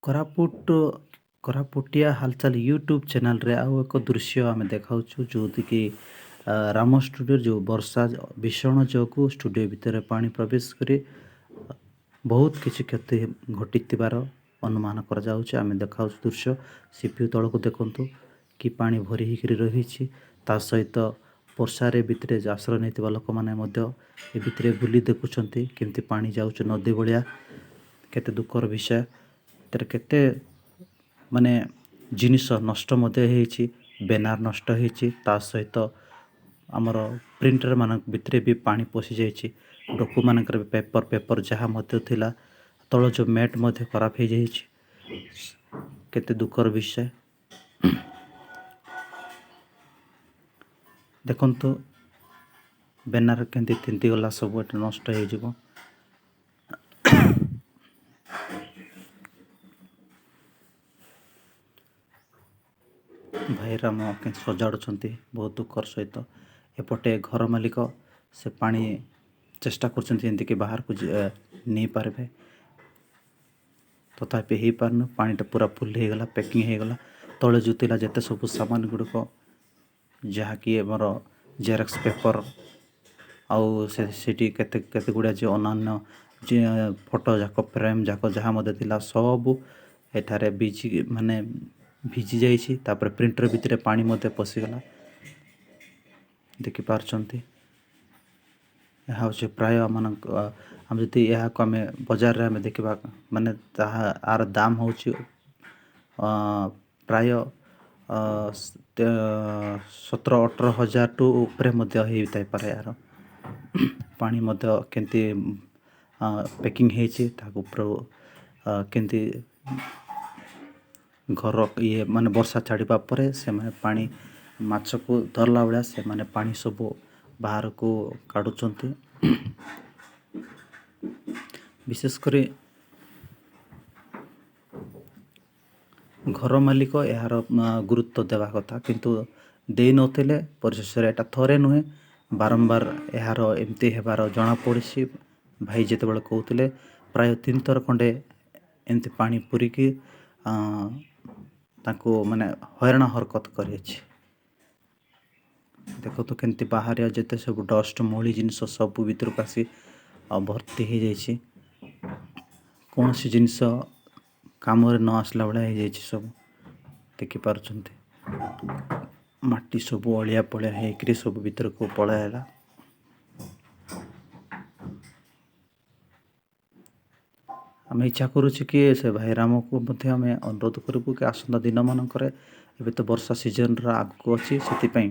କୋରାପୁଟ କୋରାପୁଟିଆ ହାଲଚାଲ ୟୁଟ୍ୟୁବ୍ ଚ୍ୟାନେଲରେ ଆଉ ଏକ ଦୃଶ୍ୟ ଆମେ ଦେଖାଉଛୁ, ଯେଉଁଠିକି ରାମ ଷ୍ଟୁଡ଼ିଓ ଯେଉଁ ବର୍ଷା ଭୀଷଣ ଯୋଗୁଁ ଷ୍ଟୁଡ଼ିଓ ଭିତରେ ପାଣି ପ୍ରବେଶ କରି ବହୁତ କିଛି କ୍ଷତି ଘଟିଥିବାର ଅନୁମାନ କରାଯାଉଛି। ଆମେ ଦେଖାଉଛୁ ଦୃଶ୍ୟ। ସିପିୟୁ ତଳକୁ ଦେଖନ୍ତୁ କି ପାଣି ଭରି ହେଇକରି ରହିଛି। ତା ସହିତ ବର୍ଷାରେ ଭିତରେ ଆଶ୍ରୟ ନେଇଥିବା ଲୋକମାନେ ମଧ୍ୟ ଏ ଭିତରେ ବୁଲି ଦେଖୁଛନ୍ତି କେମିତି ପାଣି ଯାଉଛି ନଦୀ ଭଳିଆ। କେତେ ଦୁଃଖର ବିଷୟ। ଏଥିରେ କେତେ ମାନେ ଜିନିଷ ନଷ୍ଟ ମଧ୍ୟ ହେଇଛି, ବ୍ୟାନର ନଷ୍ଟ ହେଇଛି। ତା ସହିତ ଆମର ପ୍ରିଣ୍ଟର ମାନଙ୍କ ଭିତରେ ବି ପାଣି ପଶିଯାଇଛି। ଡକୁମାନଙ୍କର ବି ପେପର ଯାହା ମଧ୍ୟ ଥିଲା, ତଳ ଯେଉଁ ମ୍ୟାଟ୍ ମଧ୍ୟ ଖରାପ ହେଇଯାଇଛି। କେତେ ଦୁଃଖର ବିଷୟ। ଦେଖନ୍ତୁ ବ୍ୟାନର କେମିତି ତିନ୍ତିଗଲା, ସବୁ ଏଠି ନଷ୍ଟ ହେଇଯିବ। ଭାଇ ରାମ କେମିତି ସଜାଡ଼ୁଛନ୍ତି ବହୁତ ଦୁଃଖର ସହିତ। ଏପଟେ ଘର ମାଲିକ ସେ ପାଣି ଚେଷ୍ଟା କରୁଛନ୍ତି ଯେମିତିକି ବାହାରକୁ ନେଇପାରିବେ, ତଥାପି ହେଇପାରୁନି। ପାଣିଟା ପୁରା ଫୁଲ ହେଇଗଲା, ପ୍ୟାକିଂ ହେଇଗଲା। ତଳେ ଯେଉଁ ଥିଲା ଯେତେ ସବୁ ସାମାନ ଗୁଡ଼ିକ, ଯାହାକି ଆମର ଜେରକ୍ସ ପେପର ଆଉ ସେ ସେଠି କେତେ କେତେ ଗୁଡ଼ିଏ ଯେ ଅନ୍ୟାନ୍ୟ ଯେ ଫଟୋ ଯାକ, ଫ୍ରେମ୍ ଯାକ ଯାହା ମଧ୍ୟ ଥିଲା, ସବୁ ଏଠାରେ ଭିଜି ମାନେ ଭିଜି ଯାଇଛି। ତାପରେ ପ୍ରିଣ୍ଟର ଭିତରେ ପାଣି ମଧ୍ୟ ପଶିଗଲା, ଦେଖିପାରୁଛନ୍ତି। ଏହା ହେଉଛି ପ୍ରାୟ ଆମମାନଙ୍କ ଆମେ ଯଦି ଏହାକୁ ଆମେ ବଜାରରେ ଆମେ ଦେଖିବା, ମାନେ ତାହା ଆର ଦାମ ହେଉଛି ପ୍ରାୟ 17-18 ହଜାରଠୁ ଉପରେ ମଧ୍ୟ ହେଇଥାଇପାରେ। ଏହାର ପାଣି ମଧ୍ୟ କେମିତି ପ୍ୟାକିଂ ହେଇଛି, ତାକୁ କେମିତି ଘର ଇଏ ମାନେ ବର୍ଷା ଛାଡ଼ିବା ପରେ ସେମାନେ ପାଣି ମାଛକୁ ଧରିଲା ଭଳିଆ ସେମାନେ ପାଣି ସବୁ ବାହାରକୁ କାଢ଼ୁଛନ୍ତି। ବିଶେଷ କରି ଘର ମାଲିକ ଏହାର ଗୁରୁତ୍ୱ ଦେବା କଥା, କିନ୍ତୁ ଦେଇନଥିଲେ। ପରିଶେଷରେ ଏଇଟା ଥରେ ନୁହେଁ, ବାରମ୍ବାର ଏହାର ଏମିତି ହେବାର ଜଣାପଡ଼ିଛି। ଭାଇ ଯେତେବେଳେ କହୁଥିଲେ, ପ୍ରାୟ 3 ଥର ଖଣ୍ଡେ ଏମିତି ପାଣି ପୁରିକି ତାଙ୍କୁ ମାନେ ହଇରାଣ ହରକତ କରିଅଛି। ଦେଖନ୍ତୁ କେମିତି ବାହାରେ ଯେତେ ସବୁ ଡଷ୍ଟ ମଳି ଜିନିଷ ସବୁ ଭିତରକୁ ଆସି ଆଉ ଭର୍ତ୍ତି ହେଇଯାଇଛି। କୌଣସି ଜିନିଷ କାମରେ ନ ଆସିଲା ଭଳିଆ ହେଇଯାଇଛି ସବୁ। ଦେଖିପାରୁଛନ୍ତି, ମାଟି ସବୁ ଅଳିଆ ପଳିଆ ହେଇକରି ସବୁ ଭିତରକୁ ପଳେଇଲା। ଆମେ ଇଚ୍ଛା କରୁଛୁ କି ସେ ଭାଇ ରାମକୁ ମଧ୍ୟ ଆମେ ଅନୁରୋଧ କରିବୁ କି ଆସନ୍ତା ଦିନମାନଙ୍କରେ, ଏବେ ତ ବର୍ଷା ସିଜନର ଆଗକୁ ଅଛି, ସେଥିପାଇଁ